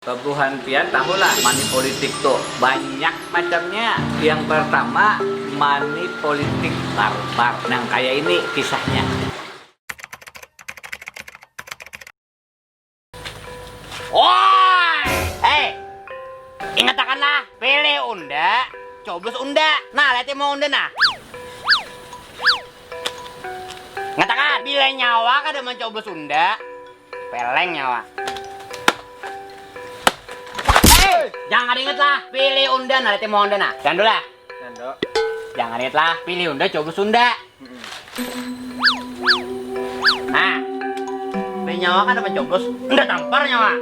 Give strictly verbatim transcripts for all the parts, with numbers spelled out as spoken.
Buhan pian tahulah money politik tu banyak macamnya. Yang pertama, money politik barbar. Nang kaya ini kisahnya. Oi! Hei! Ingatakanlah, pilih unda, coblos unda. Nah, lihat mau unda nah. Ngatakan, bila nyawa kada mencoblos unda, peleng nyawa. Hei! Jangan ingat lah, pilih unda, nah, lihat mau unda nah. Jangan dulu lah. Nando. Jangan ingat lah, pilih unda, coblos unda. Nah, pilih nyawa kan dapat coblos, unda tampar nyawa.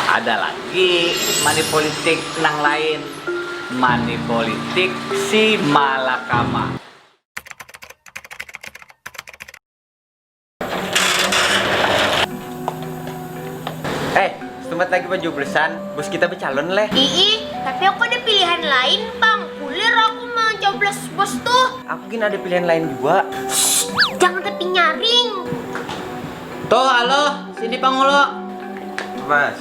Ada lagi money politik nang lain. Money politik si malakama. Eh, setempat lagi pencoblosan, bos kita bercalon leh. Ii, tapi aku ada pilihan lain, Pang. Kulir aku mencoblos bos tuh. Aku gini ada pilihan lain juga. Shh, jangan tapi nyaring. Tuh, halo, sini Pang Ulo. Mas.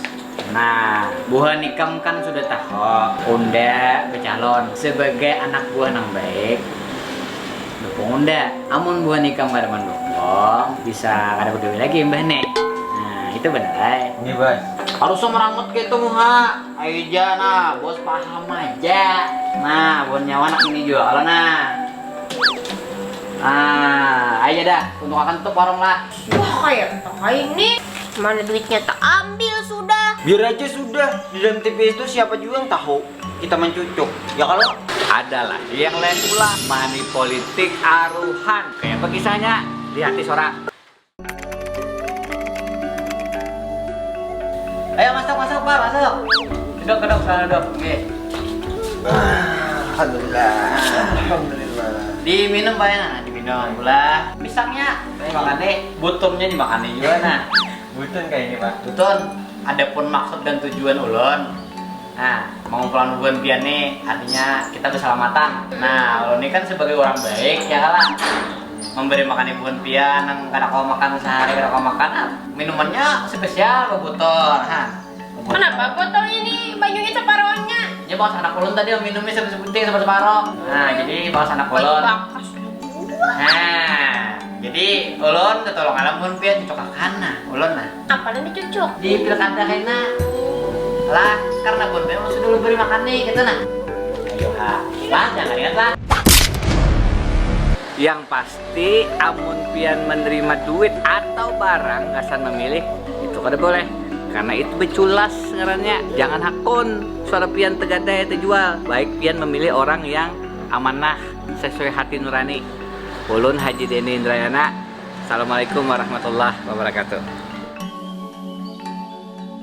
Nah, buhan ikam kan sudah tahu, unda bercalon sebagai anak buah nang baik. Dukung unda. Amun buhan ikam kada mendukung, bisa kada begawi lagi imbah nih. Nah, itu benar ai. Ini bos. Harus merangut gitu muha. Ayo ja nah, bos paham aja. Nah, buhan nyawa anak ini juga kalau nah. Ah, ayo dah, untukakan tuh warung lah. Wah, kayak apa ini? Mana duitnya tak ambil sudah. Biar aja sudah, di dalam T P S itu siapa juga yang tahu kita mencucuk, ya kalau? Adalah yang lain pula, money politik aruhan. Kayak apa kisahnya? Lihat di sora. Ayo masuk, masuk, Pak, masuk. Duduk, duduk, sana duduk. Oke. Alhamdulillah. Alhamdulillah. Diminum, Pak, ya, nah, diminum. Gula, pisangnya. Saya makan deh. Butunnya dimakan juga, nah. Butun kayak ini, Pak. Butun, adapun maksud dan tujuan ulun, nah, mengumpulan buhan pian nih, artinya kita berselamatan. Nah, ulun ini kan sebagai orang baik, ya lah. Memberi makan buhan pian yang kada kau makan sehari, kada kau makan, ah, minumannya spesial, Pak Butun. Ha. Kenapa botol ini banyunya separohnya? Ya, bakas anak ulun tadi yang minumnya sebuting, separo-separo. Nah, jadi bakas anak ulun. Bakas juga. Nah, jadi ulun tetolong alam pun pian cucuk akan nah, ulun nah. Apa nang dicucuk? Di pilkada kena. Lah, karena pun pian sudah ulun beri makan nih, gitu nah. Ayo ha. Lah, jangan ingat lah. Yang pasti, amun pian menerima duit atau barang gasan memilih, itu kada boleh. Karena itu beculas ngarannya. Jangan hakun suara pian tegadai atau jual. Baik pian memilih orang yang amanah sesuai hati nurani. Ulun Haji Denny Indrayana. Assalamualaikum warahmatullahi wabarakatuh.